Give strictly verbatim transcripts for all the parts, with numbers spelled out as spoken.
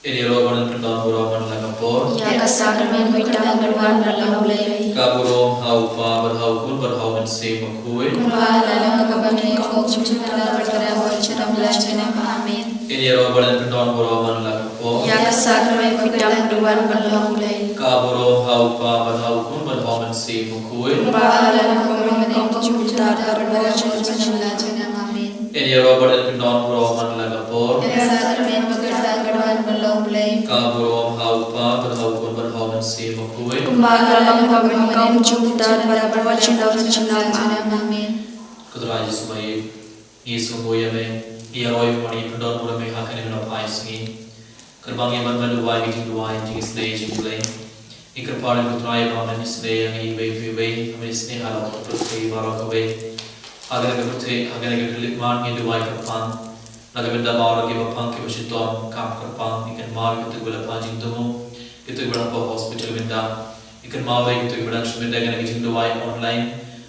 Ïa ïaroh ban pyndon burom man la ka por. Ïa ka sakramen ba kordor ban wan bad long Blei. Ka burom ha u Kpa bad ha u Khun bad ha u Mynsiem Bakhuid. Kumba ha la ka bynta, kum ha la ka por, bad ha ka por sha la ka por. Amen. Ïa ïaroh ban pyndon burom man la ka por. Ïa ka sakramen ba kordor ban wan bad long Blei. Ka burom ha u Kpa bad ha u Khun bad ha u Mynsiem Bakhuid. Kumba ha la ka bynta, kum ha la ka por, bad ha ka por sha la ka por. Amen. Ïa ïaroh ban pyndon burom man la ka por. Ïa ka sakramen ba kordor ban wan bad long Blei. Ka burom ha u Kpa bad ha u Khun bad ha u Mynsiem Bakhuid. Kumba ha la ka bynta, kum ha la ka por, bad ha ka por sha la ka por. Amen. Ko Trai Jisu baieit, ngi sngewbha ïa me, ngi ïaroh ïa me, ngi pyndon burom ïa me ha kane ka por, ngi sngewbha ïa me ban duwai ki jingduwai, jingïasnoh jong U Blei. Ngi kyrpad ïa me ko Trai ba men isynei ïa ngi iwei pa iwei, men isynei halor ka pyrthei baroh kawei. Ha kane ka pyrthei, ha kane ka khlieh mat ngi duwai kyrpang na ka bynta baroh kiba pang kiba shitom, kam kyrpang, ngi kynmaw ïa kito kiba la pang jingthmu, kito kiba dang ha hospital mynta. Ngi kynmaw ïa kito kiba dang sngewbha ïa kane ka jingduwai online.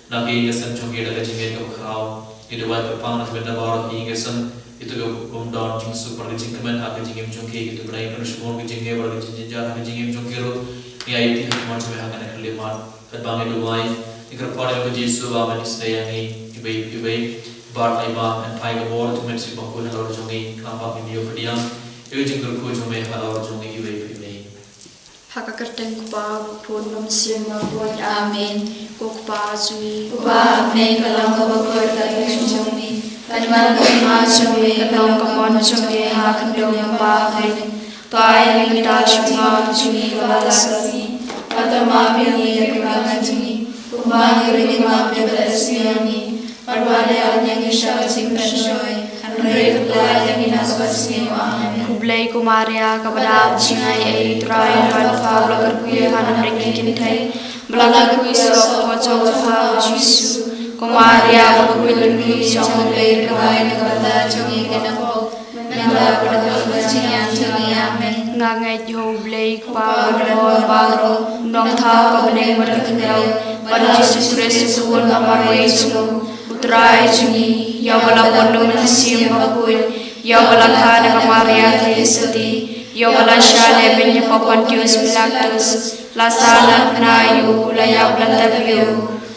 Na ka ïing ka sem jong ki da ka jingngeit kaba khraw. Ngi duwai kyrpang na ka bynta baroh ki ïing ki sem, kito kiba bym don jingsuk bad ka jingkmen ha ka jingim jong ki, kito kiba dang ïoh shuh ka jingngeit bad ka jingjynjar ha ka jingim jong ki ruh. Ngi aiti ha ka mon jong me ha kane ka khlieh mat. Katba ngi duwai, ngi kyrpad ïa me ko Jisu ba men isynei ïa ngi iwei pa iwei. Bad ai ba men phai ka bor jong me Mynsiem Bakhuid halor jong ngi, khnang ba ngin ïoh pdiang ïa ka jingkyrkhu jong me halor jong ngi iwei pa iwei. Ha ka kyrteng u Kpa, u Khun, u Mynsiem Bakhuid. Amen. Ko Kpa jong ngi uba ha bneng, ka long kaba kordor ka kyrteng jong me. Kan wan ka hima jong me, kan long ka mon jong me ha ka khyndew kumba ha bneng. To ai ïa ngi mynta u sngewbha u bun jong ngi kaba la shisha. Bad to map ïa ngi ïa kiba ngat jong ngi, kumba ngi ruh ngi map ïa kiba la sngewsih ïa ngi. Bad wat leit ïa ngi sha ka jingpynshoi, hynrei to pynlait ïa ngi na kaba sniew. Amen. Khublei ko Maria, kaba dap jingaiei, U Trai u don bad pha, ba la kyrkhu ïa pha na bynta ki kynthei, ba la kyrkhu ïa ka jong pha u Jisu. Ko Maria, kaba khuid lynti jong U Blei, ruh ai na ka bynta jong ngi kiba na ka pop, mynta bad ha ka por jong ngi. Amen. Nga ngeit ha U Blei Kpa Banbor Baroh, Nongthaw ka bneng bad ka khyndew, bad U Jisu Khrist u Khun ba marwei jong u, U Trai jong ngi, ïa uba la pynlong da u Mynsiem Bakhuid, ïa uba la kha da ka Maria Theisotti, ïa uba la shah lehbeiñ ha u Pontius Pilatus, la sah na kynhun, u la ïap, la tep,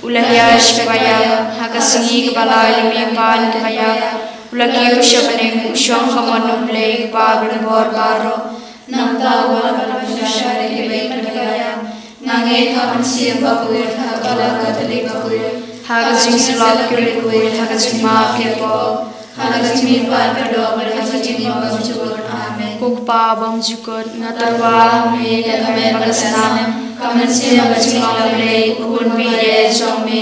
u la hiar sha kaba ïap, ha ka sngi kaba lai, u la mih hapoh ki ba ïap, u la kiew sha bneng, u shong ha ka mon U Blei Kpa Banbor Baroh. Nangta u wan ban pynshai ïa kiba ïeit bad kiba ïap. Nga ngeit ha u Mynsiem Bakhuid, ha ka Balang Katholik bakhuid, ha ka jingsyllok ki riewkhuid, ha ka jingmap ki pop, ha ka jingmihpat ka doh, bad ha ka jingim bymjukut. Amen. Ko Kpa bymjukut, nga tyrwa ha me ïa ka met bad ka snam, ka mynsiem bad ka jinglong U Blei, U Khun ba ïeit jong me,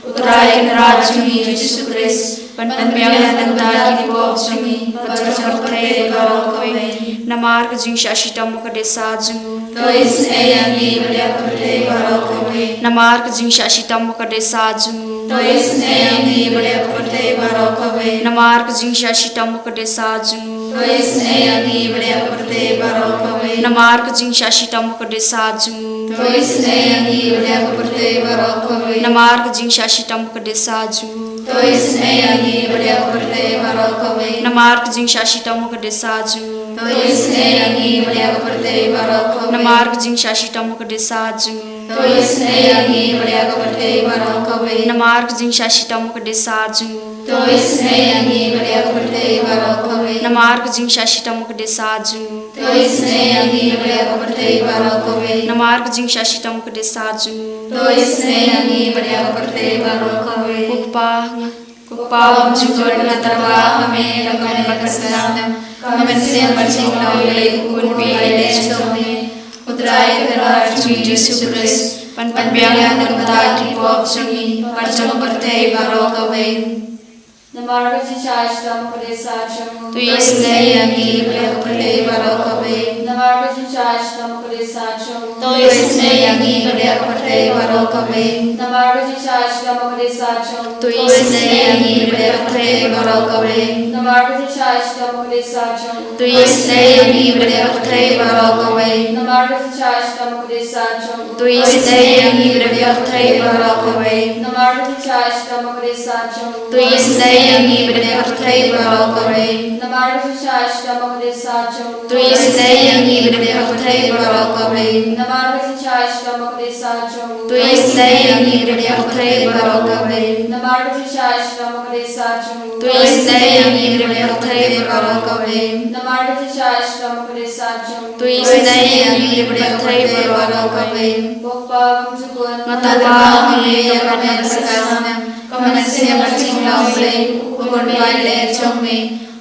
U Trai Kynrad jong ngi U Jisu Khrist, ban pynbiang na ka bynta ki pop jong ngi bad jong ka pyrthei baroh kawei. Namar ka jingshah shitom bad ka desat jong u. To isynei ïa ngi bad ïa ka pyrthei baroh kawei. Namar ka jingshah shitom bad ka desat jong u. To isynei ïa ngi bad ïa ka pyrthei baroh kawei. Namar ka jingshah shitom bad ka desat jong u. To isynei ïa ngi bad ïa ka pyrthei baroh kawei. Namar ka jingshah shitom bad ka desat jong u. To isynei ïa ngi bad ïa ka pyrthei baroh kawei. Namar ka jingshah shitom bad ka desat jong u. To isynei ïa ngi bad ïa ka pyrthei baroh kawei. Namar ka jingshah shitom bad ka desat jong u. To isynei ïa ngi bad ïa ka pyrthei baroh kawei. Namar ka jingshah shitom bad ka desat jong u. To isynei ïa ngi bad ïa ka pyrthei baroh kawei. Namar ka jingshah shitom bad ka desat jong u. To isynei ïa ngi bad ïa ka pyrthei baroh kawei. Namar ka jingshah shitom bad ka desat jong u. To isynei ïa ngi bad ïa ka pyrthei baroh kawei. Namar ka jingshah shitom bad ka desat jong u. To isynei ïa ngi bad ïa ka pyrthei baroh kawei. Ko Kpa, nga, ko Kpa bymjukut, nga tyrwa ha me ïa ka met bad ka snam, ka mynsiem bad ka jinglong U Blei, U Khun ba ïeit jong me, U Trai Kynrad jong ngi U Jisu Khrist, ban pynbiang na ka bynta ki pop jong ngi bad jong ka pyrthei baroh kawei. Namar ka jingshah shitom bad ka desat jong u. To isynei ïa ngi bad ïa ka pyrthei baroh kawei. Namar ka jingshah shitom bad ka desat jong u. To isynei ïa ngi bad ïa ka pyrthei baroh kawei. Namar ka jingshah shitom bad ka desat jong u. To isynei ïa ngi bad ïa ka pyrthei baroh kawei. Namar ka jingshah shitom bad ka desat jong u. To isynei ïa ngi bad ïa ka pyrthei baroh kawei. Namar ka Namar ka jingshah shitom ba kordit sat jong u. To isynei ïa ngi bad ïa ka pyrthei baroh kawei. Namar ka jingshah shitom ba kordit sat jong u. To isynei ïa ngi bad ïa ka pyrthei baroh kawei. Namar ka jingshah shitom ba kordit sat jong u. To isynei ïa ngi bad ïa ka pyrthei baroh kawei. Namar ka jingshah shitom ba kordit sat jong u. To isynei ïa ngi bad ïa ka pyrthei baroh kawei. Namar ka jingshah shitom ba kordit sat jong u. To isynei ïa ngi bad ïa ka pyrthei baroh kawei. Namar ka jingshah shitom ba kordit sat jong u. To isynei ïa ngi bad ïa ka pyrthei baroh kawei. Ko Kpa bymjukut. Nga tangba ha me ïa ka met bad ka snam. Ka mynsiem bad ka jinglong Blei, u pynbeit leh jong me.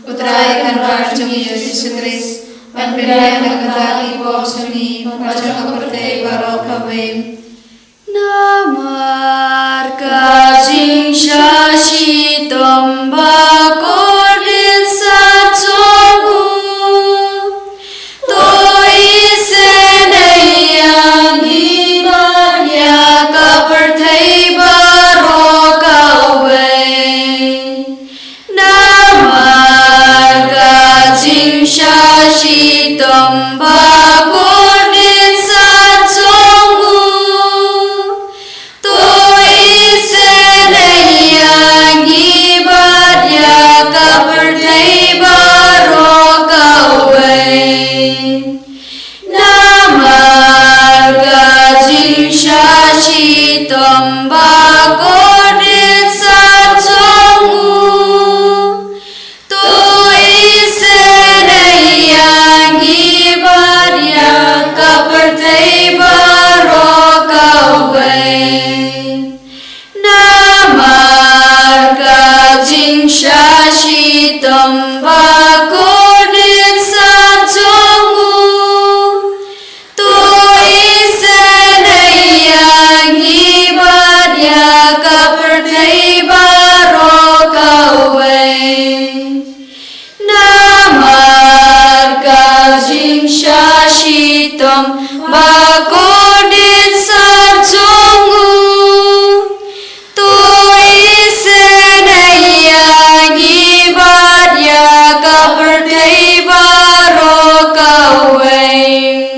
U Trai Kynrad jong ngi Jisu Khrist. Ban pynïaid na ka bynta ki pop jong ngi bad jong ka pyrthei baroh kawei. Namar ka jingshah shitom ba kordit sat jong u. To isynei ïa ngi bad ïa ka pyrthei baroh kawei. Namar ka jingshah shitom ba kordit sat jong u. To isynei ïa ngi bad ïa ka pyrthei baroh kawei. Namar ka jingshah shitom ba kordit sat jong u. To isynei ïa ngi bad ïa ka pyrthei baroh kawei. Namar ka jingshah shitom ba kordit sat jong u. To isynei ïa ngi bad ïa ka pyrthei baroh kawei. Namar ka jingshah shitom ba kordit sat jong u. To isynei ïa ngi bad ïa ka pyrthei baroh kawei.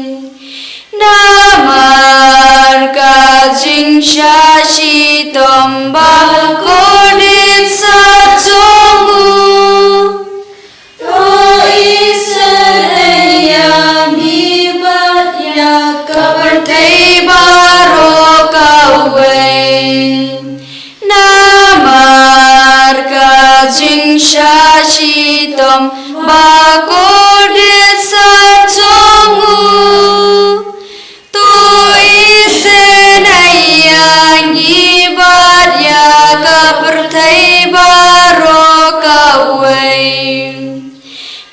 Namar ka jingshah shitom ba kordit sat jong u. To isynei ïa ngi bad ïa ka pyrthei baroh kawei. Namar ka jingshah shitom ba kordit sat jong u. To isynei ïa ngi bad ïa ka pyrthei baroh kawei.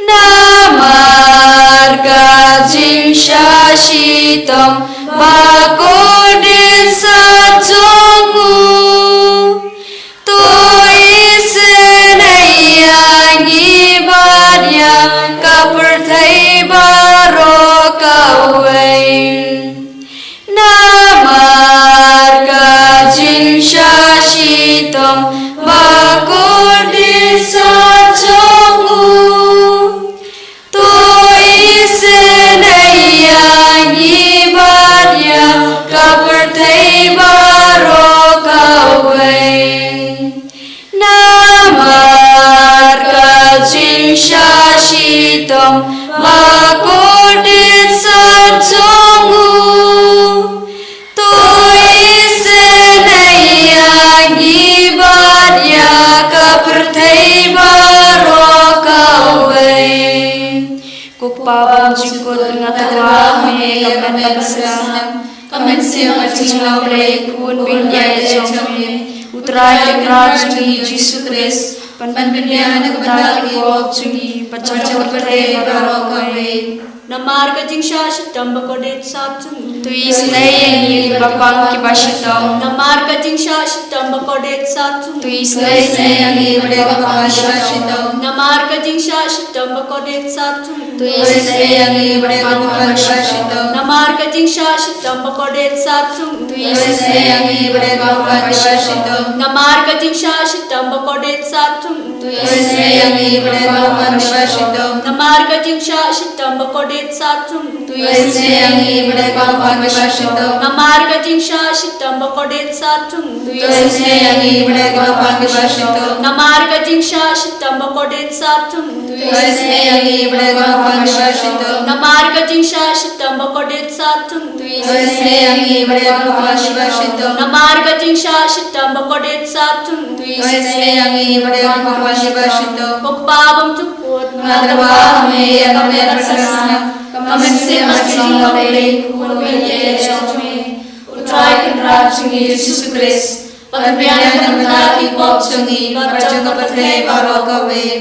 Namar ka jingshah shitom ba kordit sat jong u. To isynei ïa ngi bad ïa ka pyrthei baroh kawei. Namar ka jingshah shitom ba kordit sat jong u. To isynei ïa ngi bad ïa ka pyrthei baroh kawei. Namar ka jingshah shitom ba kordit sat jong u. To isynei ïa ngi bad ïa ka pyrthei baroh kawei. Ko Kpa bymjukut, nga tangba ha me ïa ka met bad ka snam. Ka mynsiem bad ka jinglong Blei, u pynbeit leh jong me. U Trai Kynrad jong ngi Jisu Khrist. Ban pynïaid na ka bynta ki pop jong ngi bad jong ka pyrthei baroh kawei. Namar ka jingshah shitom ba kordit sat jong u. To isynei ïa ngi bad ïa ki ba shitom. Namar ka jingshah shitom ba kordit sat jong u. To isynei ïa ngi bad ïa ki ba shitom. Namar ka jingshah shitom ba kordit sat jong u. To isynei ïa ngi bad ïa ki ba shitom. Namar ka jingshah shitom ba kordit sat jong u. To isynei ïa ngi ba dei ki bangpan kiba shitom. Namar ka jingshah shitom ba kordit sat jong u. To isynei ïa ngi ba dei ki bangpan kiba shitom. Namar ka jingshah shitom ba kordit sat jong u. To isynei ïa ngi ba dei ki bangpan kiba shitom. Namar ka jingshah shitom ba kordit sat jong u. To isynei ïa ngi ba dei ki bangpan kiba shitom. Namar ka jingshah shitom ba kordit sat jong u. To isynei ïa ngi ba dei ki bangpan kiba shitom. Namar ka jingshah shitom ba kordit sat jong u. To isynei ïa ngi ba dei ki bangpan kiba shitom. Namar ka jingshah shitom ba kordit sat jong u. To isynei ïa ngi ba dei ki bangpan kiba shitom. Ko Kpa bymjukut, nga tyrwa ha me ïa ka met ka snam, ka mynsiem bad ka jinglong Blei, u Khun ba ïeit jong me, U Trai Kynrad jong ngi Jisu Khrist, bad ban pynbiang na ka bynta ki pop jong ngi bad jong ka pyrthei baroh kawei.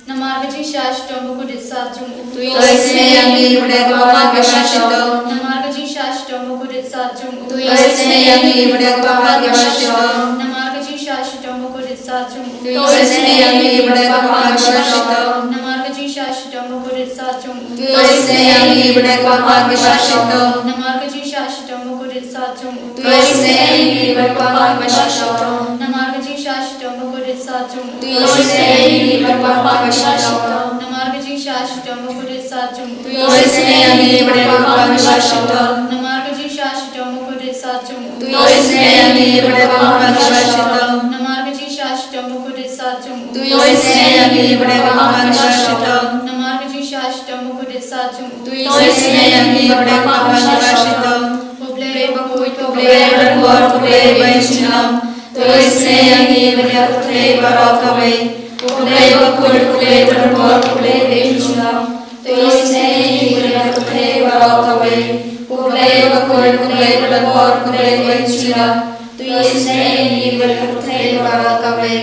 Namar ka jingshah shitom ba kordit sat jong u. To isynei ïa ngi ba dei ki bangpan kiba shitom. Namar ka jingshah shitom ba kordit sat jong u. To isynei ïa ngi ba dei ki bangpan kiba shitom. Namar ka jingshah shitom ba kordit sat jong u. To isynei ïa ngi ba dei ki bangpan kiba shitom. Namar ka jingshah shitom ba kordit sat jong u. To isynei ïa ngi ba dei ki bangpan kiba shitom. Namar ka jingshah shitom ba kordit sat jong u. To isynei ïa ngi ba dei ki bangpan kiba shitom. Namar ka jingshah shitom ba kordit sat jong u. To isynei ïa ngi ba dei ki bangpan kiba shitom. Namar ka jingshah shitom ba kordit sat jong u. To isynei ïa ngi ba dei ki bangpan kiba shitom. Namar ka jingshah shitom ba kordit sat jong u. To isynei ïa ngi ba dei ki bangpan kiba shitom. Namar ka jingshah shitom ba kordit sat jong u. To isynei ïa ngi ba dei ki bangpan kiba shitom. Namar ka jingshah shitom ba kordit sat jong u. To isynei ïa ngi ba dei ki bangpan kiba shitom. Ko Blei bakhuid, ko Blei badonbor, ko Blei ba ïeit junom. To isynei ïa ngi bad ïa ka pyrthei baroh kawei. Ko Blei bakhuid, ko Blei badonbor, ko Blei ba ïeit junom. To isynei ïa ngi bad ïa ka pyrthei baroh kawei. Ko Blei bakhuid, ko Blei badonbor, ko Blei ba ïeit junom. To isynei ïa ngi bad ïa ka pyrthei baroh kawei.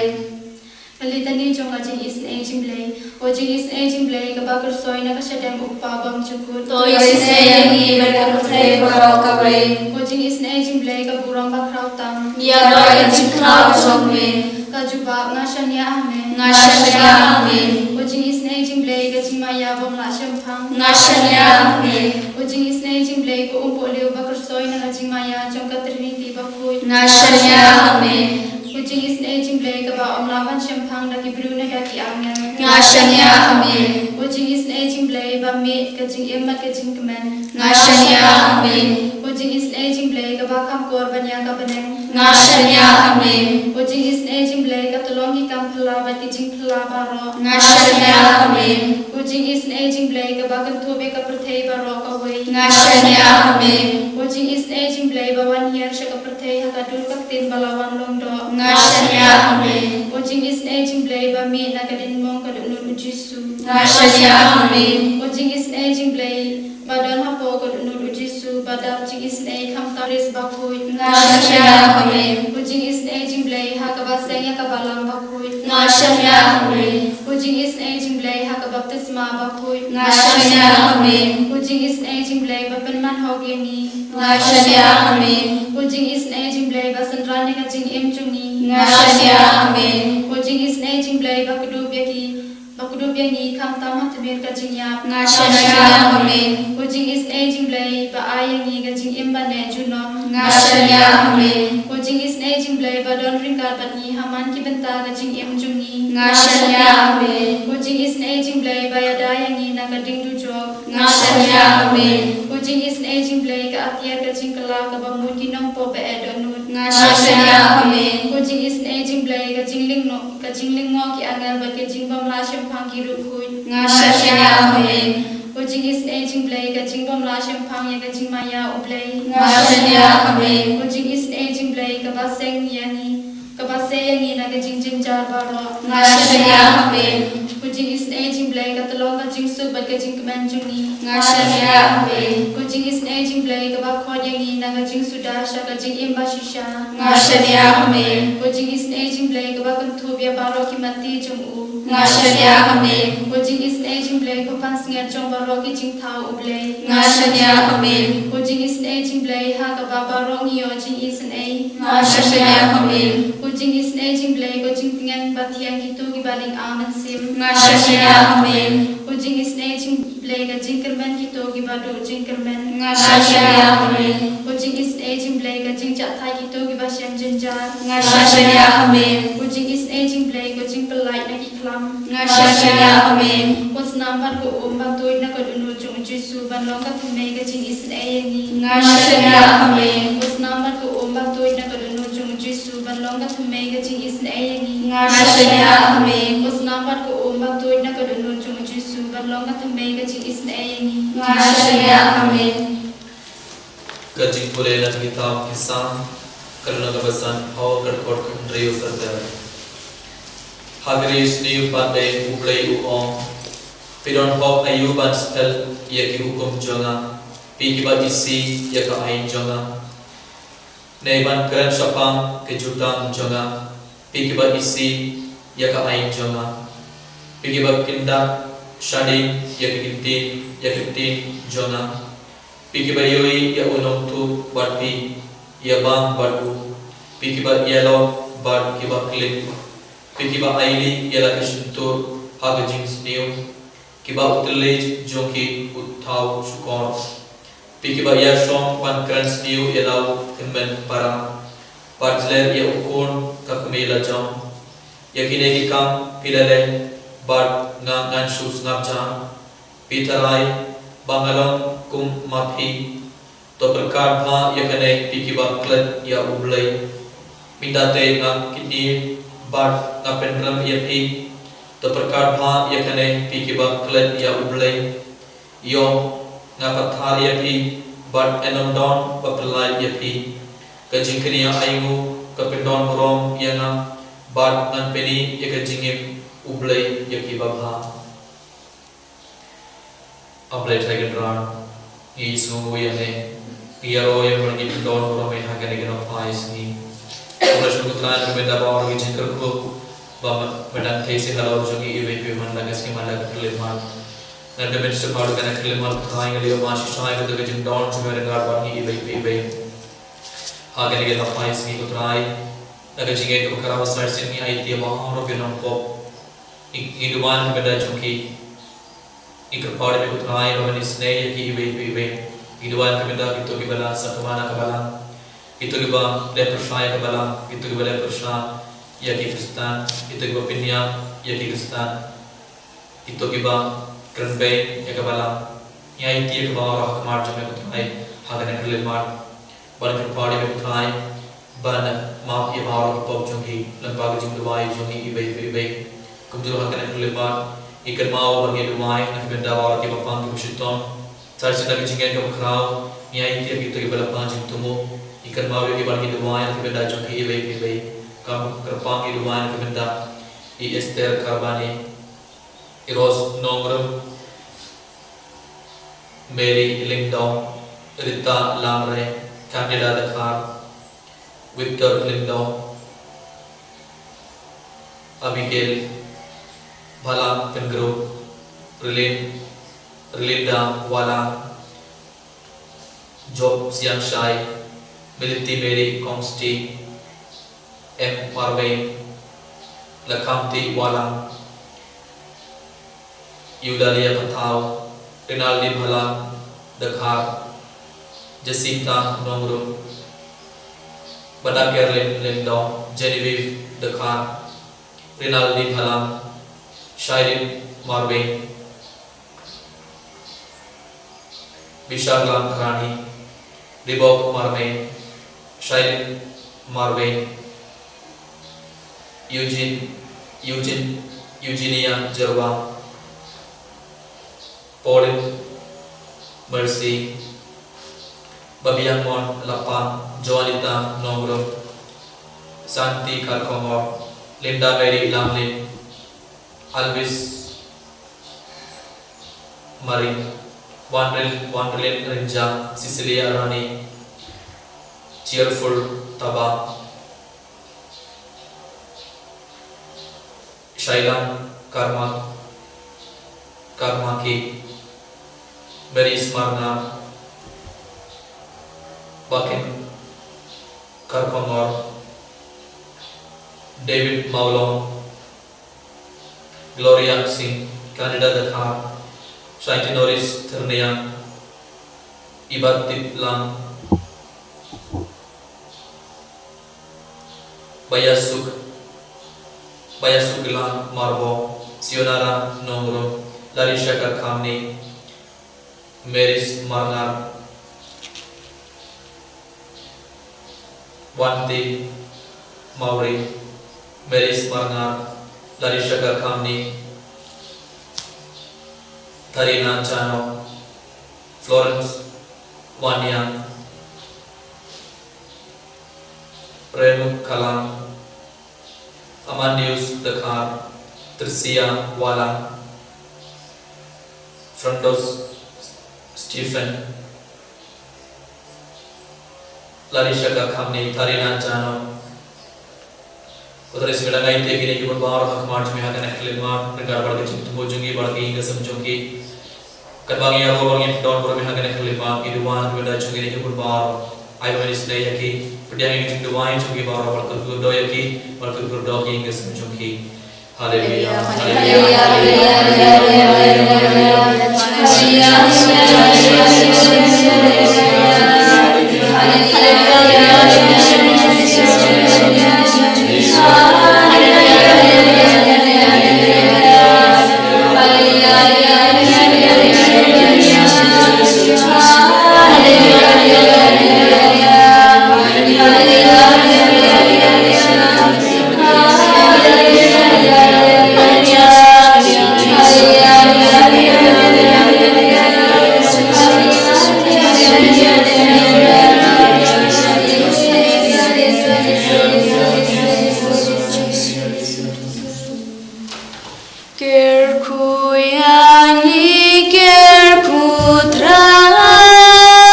Ka Litani jong ka jingisynei jong U Blei. O jingisynei jong U Blei kaba kyrsoi na ka shadem U Kpa bymjukut. To isynei ïa ngi bad ïa ka pyrthei baroh kawei. O jingisynei jong U Blei ka burom bakhraw tam. Ïaroh ïa ka jingkhraw jong me. Ka jubab, nga shaniah ha me. Nga shaniah ha me. O jingisynei jong U Blei ka jingmaïa bym lah shemphang. Nga shaniah ha me. O jingisynei jong U Blei ka umpohliew ba kyrsoi na ka jingmaïa jong ka Trinity bakhuid. Nga shaniah ha me. O jingisynei jong U Blei kaba ym lah ban shemphang da ki briew ne da ki angel. Nga shaniah ha me. O jingisynei jong U Blei ba mih ka jingim bad ka jingkmen. Nga shaniah ha me. O jingisynei jong U Blei kaba kham kor ban ïa ka bneng. Nga shaniah ha me. O jingisynei jong U Blei ka tyllong ki kam phylla bad ki jingphylla baroh. Nga shaniah ha me. O jingisynei jong U Blei kaba kynthup ïa ka pyrthei baroh kawei. Nga shaniah ha me. O jingisynei jong U Blei ba wan hiar sha ka pyrthei ha ka dur ka ktien ba la wan long doh. Nga shaniah ha me. O jingisynei jong U Blei ba mih na ka diengmong ka dohnud U Jisu. Nga shaniah ha me. O jingisynei jong U Blei ba don hapoh ka dohnud U Jisu ba dap jingisynei khamtam Khrist bakhuid. Nga shaniah ha me. O jingisynei jong U Blei ha kaba seng ïa ka balang bakhuid. Nga shaniah ha me. O jingisynei jong U Blei ha ka baptisma bakhuid. Nga shaniah ha me. O jingisynei jong U Blei ba pynman hok ïa ngi. Nga shaniah ha me. O jingisynei jong U Blei ba synran ïa ka jingim jong ngi. Nga shaniah ha me. O jingisynei jong U Blei ba kdup ïa ki, ba kdup ïa ngi khamtam ha tmier ka jingïap. Nga shaniah ha me. O jingisynei jong U Blei ba ai ïa ngi ka jingim ba neh junom. Nga shaniah ha me. O jingisynei jong U Blei ba don ryngkat bad ngi ha man ki bynta ka jingim jong ngi. Nga shaniah ha me. O jingisynei jong U Blei ba ïada ïa ngi na ka ding dujok. Nga shaniah ha me. O jingisynei jong U Blei ka atiar ka jingkylla kaba mut ki nongpop ba eh dohnud. Nga shaniah ha me. O jingisynei jong U Blei ka jinglyngngoh, ka jinglyngngoh ki angel bad ka jingbymlah shemphang ki ruh khuid. Nga shaniah ha me. O jingisynei jong U Blei ka jingbymlah shemphang ïa ka jingmaïa U Blei. Nga shaniah ha me. O jingisynei jong U Blei kaba seng ïa ngi, kaba sei ïa ngi na ka jingjynjar baroh. Nga shaniah ha me. O jingisynei jong U Blei ka tyllong ka jingsuk bad ka jingkmen jong ngi. Nga shaniah ha me. O jingisynei jong U Blei kaba khot ïa ngi na ka jingsuda sha ka jingim bashisha. Nga shaniah ha me. O jingisynei jong U Blei kaba kynthup ïa baroh ki matti jong u. Nga shaniah ha me. O jingisynei jong U Blei ba pansngiat jong baroh ki jingthaw U Blei. Nga shaniah ha me. O jingisynei jong U Blei ha kaba baroh ngi ïoh jingisynei. Nga shaniah ha me. O jingisynei jong U Blei ko jingtngen ba thiang kito kiba lynga mynsiem. Nga shaniah ha me. O jingisynei jong U Blei ka jingkyrmen kito Kiba duh jingkyrmen. Nga shaniah ha me. Ko jingisynei jong U Blei, ka jingjahthait kito kiba shem jynjar. Nga shaniah ha me. Ko jingisynei jong U Blei, ko jingpyllait na ki khlam. Nga shaniah ha me. Ko snam bad ko um ba tuid na ka dohnud jong U Jisu ban long ka thymmei ka jingisynei ïa ngi. Nga shaniah ha me. Ko snam bad ko um ba tuid na ka dohnud jong U Jisu ban long ka thymmei ka jingisynei ïa ngi. Nga shaniah ha me. Ko snam bad ko um ba tuid na ka dohnud jong U Jisu ban long ka thymmei ka jingisynei ïa ngi. Nga shaniah ha me. Ka jingpule na ka kitab Ki Salm, ka lynnong kaba san, ha ka dkhot kaba hynriew. Ha ka riew sniew pat de U Blei u ong: Phi don hok aïu ban sngap ïa ki hukum jong nga, phi kiba isih ïa ka aiñ jong nga? Ne ban kren shaphang ki jutang jong nga, phi kiba isih ïa ka aiñ jong nga? Phi kiba kyndat shadien ïa ki ktien, ïa ki ktien jong nga? Phi kiba ïohi ïa u nongtuh bad phi ïa bam bad u, phi kiba ïalok bad kiba klim, phi kiba ailad ïa la ki shyntur ha ka jingsniew, kiba u thylliej jong ki u thaw shukor, phi kiba ïashong ban kren sniew ïa la u hynmen para, bad jler ïa u khun ka kmie lajong. Ïa kine ki kam phi la leh, bad nga ngan shu sngap jar? Phi tharai ba nga long kum ma phi? To pyrkhat bha ïa kane, phi kiba klet ïa U Blei. Mynta te nga kynnoh bad nga pynrem ïa phi. To pyrkhat bha ïa kane, phi kiba klet ïa U Blei. Ïoh, nga pathar ïa phi, bad ym don ba pyllait ïa phi. Ka jingkñia ainguh ka pyndonburom ïa nga, bad ngan pyni ïa ka jingim U Blei ïa kiba bha. A Blei Trai Kynrad, ngi sngewnguh ïa me, ngi ïaroh ïa me, ngi pyndonburom ïa me ha kane ka nongphai sngi. Ko Blei, sngewbha Trai, na ka bynta baroh ki jingkyrkhu ba me dang theh sha halor jong ngi iwei pa iwei man la ka sngi man la ka khyllipmat. Nga dei ban sngewbha ïa kane ka khyllipmat, Trai, ngi la ïoh ban shisha ïa kato ka jingdon jong me ryngkat bad ngi iwei pa iwei. Ha kane ka nongphai sngi, ko Trai, na ka jingngeit kaba khraw, sa shisien ngi aiti ïa baroh ki nongpop. Ngi, ngi duwai na ka bynta jong ki. Ngi kyrpad ïa me, ko Trai, ba men isynei ïa ki iwei pa iwei. Ngi duwai na ka bynta kito kiba la sah kamai na ka balang, kito kiba leh pyrshah ïa ka balang, kito kiba leh pyrshah ïa ki Khristan, kito kiba pynïap ïa ki Khristan, kito kiba kren beiñ ïa ka balang. Ngi aiti ïa ki baroh ha khmat jong me, ko Trai, ha kane ka khyllipmat. Bad ngi kyrpad ïa me, ko Trai, ban map ïa baroh ki pop jong ki lyngba ka jingduwai jong ngi iwei pa iwei. Kumjuh ruh ha kane ka khyllipmat, ngi kynmaw bad ngi duwai na ka bynta baroh kiba pang kiba shitom. Sa shisien na ka jingngeit kaba khraw, ngi aiti ïa kito kiba la pang jingthmu. Ngi kynmaw ïa ki bad ngi duwai na ka bynta jong ki iwei pa iwei. Kum kyrpang ngi duwai na ka bynta i Esther Karbani, i Rose Nongrum, Mary Lyngdoh, Rita Lamre, Candida Dkhar, Victor Lyngdoh, Abigail Bhalang Pyngrope, Relin-, Relinda Walang, Job Siangshai, Melity Mary Kongsti, M Marwein, Lakhamti Walang, Eulalia Pathaw, Rinaldi Bhalang Dkhar, Jacinta Nongrum, Badakerlin Lyngdoh, Genevieve Dkhar, Rinaldi Bhalang, Shairin Marwein, Bisharlang Rani, Ribok Marwein, Shairin Marwein, Eugene, Eugene, Eugenia Jyrwa, Pauline Mercy, Babiangmon Lapang, Joanita Nongrum, Santi Kharkongor, Linda Mary Lamlin, Alvis Maring, Wanril-, Wanrelin Rynjah, Cecilia Rani, Cheerful Taba, Shailang Karma-, Karmaki, Mary Smarngar, Bakin Kharkongor, David Mawlong, Gloria Singh, Candida Dkhar, Shainti Norris Thyrniang, Ibatiplang, Bayasuk, Bayasuklang Marbo, Sionara Nongrum, Larishaka Kamni, Meris Marnar, Wanti Mauri, Meris Marnar, Larishaka Kamni, Tarina Chano, Florence Wanyang, Renu Kalang, Amandius Dkhar, Tricia Walang, Frandos Stephen, Larishaka Kamni, Tarina Chano. Ko Trai Sngi, da ngi ïa kine ki bun baroh ha khmat jong me ha kane ka khyllipmat, ryngkat bad ka jingthmu jong ki bad ka ïing ka sem jong ki. Katba ngi ïaroh bad ngi don bad me ha kane ka khyllipmat, ngi duwai na ka bynta jong kine ki bun baroh. Ai ba me isynei ïa ki, pdiang ïa ka jingduwai jong ki baroh bad kyrkhu kyrdoh ïa ki, bad kyrkhu kyrdoh ki ïing ka sem jong ki. Haleluya. Kyrkhu ïa ngi, kyrkhu Trai.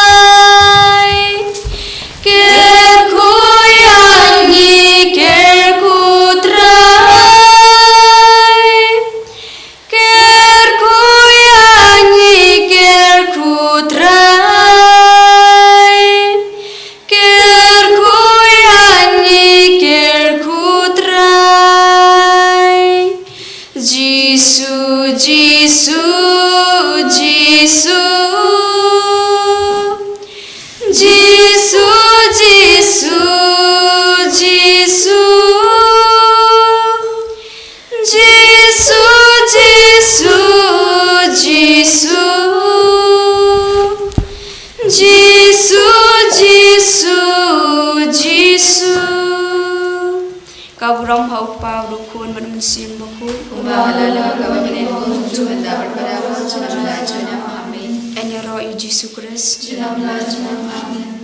Kyrkhu ïa ngi, kyrkhu Trai. Kyrkhu ïa ngi, kyrkhu Trai. Kyrkhu ïa ngi, kyrkhu Trai. Jisu, Jisu, Jisu. Jisu, Jisu, Jisu. Jisu, Jisu, Jisu. Jisu, Jisu, Jisu. Ka burom ha U Kpa, U Khun bad U Mynsiem Bakhuid. Kumba ha la ka ba mynne, bad mynta bad para bad junom la junom. Amen. Yn ïaroh ïa U Jisu Khrist. Junom la junom. Amen.